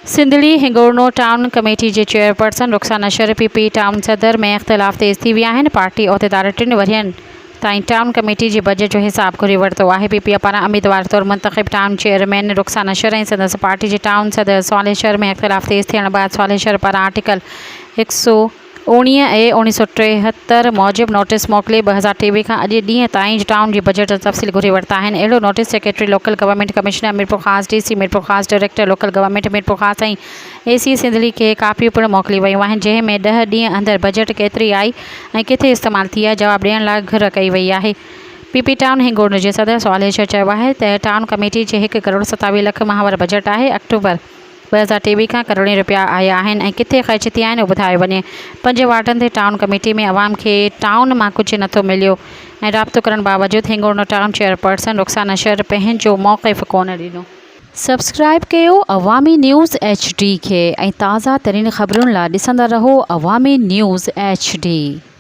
سنڌڙي Hingorno town committee جي chairperson Rukhsana Shar P P town صدر ۾ اختلاف تيز ٿي ويا آهن، پارٽي عهديدار ٽن ورهين تائين ٽائون ڪميٽي جي بجيٽ جو حساب گهري ورتو آهي، پي پي پاران اميدوار طور منتخب ٽائون چيئرمين رخسانه شر ۽ سندس پارٽي جي ٽائون صدر صالح شر ۾ اختلاف تيز ٿيڻ بعد صالح شر پاران آرٽيڪل هڪ سو اوڻيهه اي اوڻيهه سو 73 موجب نوٽيس موڪلي 2023 کان اڄ ڏينهن تائين ٽائون جي بجيٽ جا تفصيل گهري ورتا آهن. اهڙو notice secretary local government commissioner Mirpurkhas, D C Mirpurkhas, director local government Mirpurkhas ۽ A C Sindhri کي ڪاپيون پڻ موڪليون ويون آهن جنهن ۾ ڏهه ڏينهن اندر بجيٽ ڪيتري آئي ۽ ڪٿي استعمال ٿي آهي جواب ڏيڻ لاء گهر ڪئي وئي آهي. پي پي ٽائون هنگورنو جي صدر صالح شر چيو آهي ته ٽائون ڪميٽي جي هڪ ڪروڙ 27 لک ماهوار بجيٽ آهي آڪٽوبر 2023 کان ڪروڙين رپيا آيا آهن ۽ ڪٿي خرچ ٿيا آهن اهو ٻڌايو وڃي. پنج وارڊن تي ٽائون ڪميٽي ۾ عوام کي ٽائون مان ڪجهه نٿو مليو ۽ رابطو ڪرڻ باوجود هنگورنو ٽائون چيئرپرسن رخسانه شر پنهنجو موقف ڪونه ڏنو. سبسڪرائيب ڪيو عوامي نيوز ايڇ ڊي کي ۽ تازه ترين خبرن لا ڏسندا رهو عوامي نيوز ايڇ ڊي.